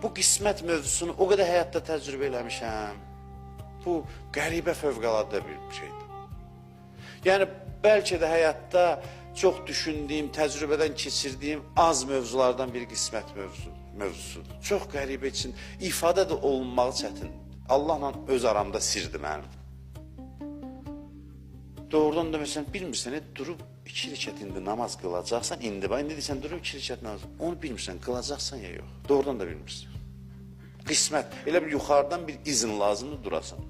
Bu qismət mövzusunu o qədər həyatda təcrübə eləmişəm. Bu qəribə, fövqəladə bir şeydir. Yəni bəlkə də həyatda çox düşündüyüm, təcrübədən keçirdiyim az mövzulardan bir qismət mövzusudur. Çox qəribə üçün ifadə də olunmağı çətindir. Allahla öz aramda sirdir mənim. Doğrudan da məsələn bilmirsən, durub 2 rükət indi namaz qılacaqsan, indi bax, indi deyirsən durub 2 rükət namaz, onu bilmirsən, qılacaqsan ya yox. Doğrudan da bilmirsən. Qismət, elə bir yuxarıdan bir izin lazımdır durasan.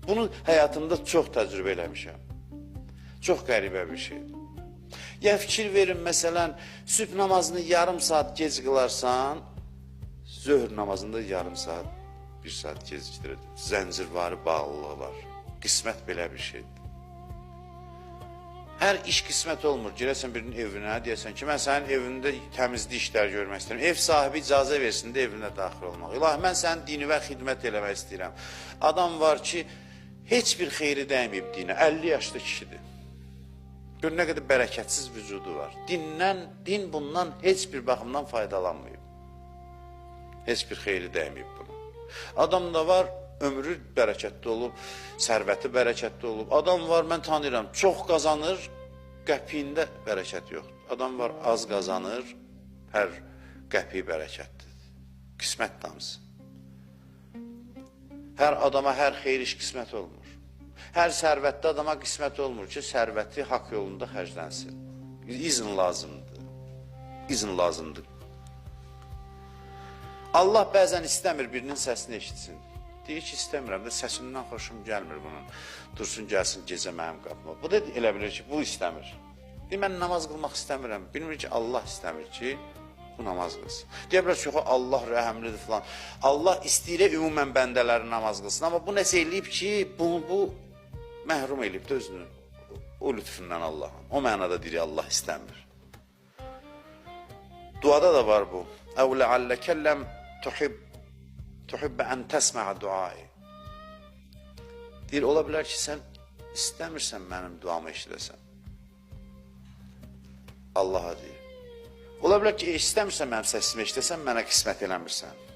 Bunu həyatımda çox təcrübə eləmişəm. Çox qəribə bir şeydir. Ya fikir verin, məsələn, sübh namazını yarım saat gec qılarsan, zöhr namazında yarım saat, bir saat gecikdirir. Zəncirvari bağlılığı var. Qismət belə bir şeydir. Hər iş qismət olmur. Girəsən birinin evinə, deyəsən ki, mən sənin evində təmizlik işləri görmək istəyirəm. Ev sahibi icazə versin də evinə daxil olmaq. İlahi, mən sənin dinivə xidmət eləmək istəyirəm. Adam var ki, heç bir xeyri dəyməyib dinə, 50 yaşlı kişidir. Gör nə qədər bərəkətsiz vücudu var. Din bundan heç bir baxımdan faydalanmayıb. Heç bir xeyri dəyməyib bunun. Adam da var, ömrü bərəkətli olub, sərvəti bərəkətli olub. Adam var, mən tanıyıram, çox qazanır, qəpiyində bərəkət yoxdur. Adam var, az qazanır, hər qəpiyi bərəkətlidir. Qismət damısı. Hər adama hər xeyir iş qismət olmur. Hər sərvətli adama qismət olmur ki, sərvəti haqq yolunda xərclənsin. İzin lazımdır. İzin lazımdır. Allah bəzən istəmir birinin səsini eşitsin. Deyir ki, istəmirəm də, səsindən xoşum gəlmir bunun. Dursun, gəlsin gecə mənim qapıma. Bu da elə bilir ki, bu istəmir. Deyir, mən namaz qılmaq istəmirəm. Bilmir ki, Allah istəmir ki, bu namaz qılsın. Deyə bilər ki, Allah rəhəmlidir filan. Allah istəyir ümumən bəndələri namaz qılsın. Amma bu nəsə eləyib ki, bunu bu məhrum eləyib də özünü. O lütfündən Allahın. O mənada deyir, Allah istəmir. Duada da var bu. Əv lealleke lem tuhibbə ən təsmə'a duai. Deyir, ola bilər ki, sən istəmirsən mənim duamı eşidəsən. Allaha deyir. Ola bilər ki, istəmirsən mənim səsimi eşidəsən, mənə qismət eləmirsən.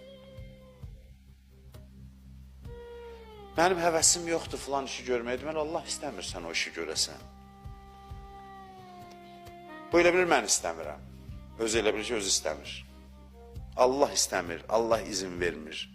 Mənim həvəsim yoxdur filan işi görməyə. Deməli, Allah istəmir sən o işi görəsən. Bu elə bilir, mən istəmirəm. Özü elə bilir ki, özü istəmir. Allah istəmir, Allah izin vermir.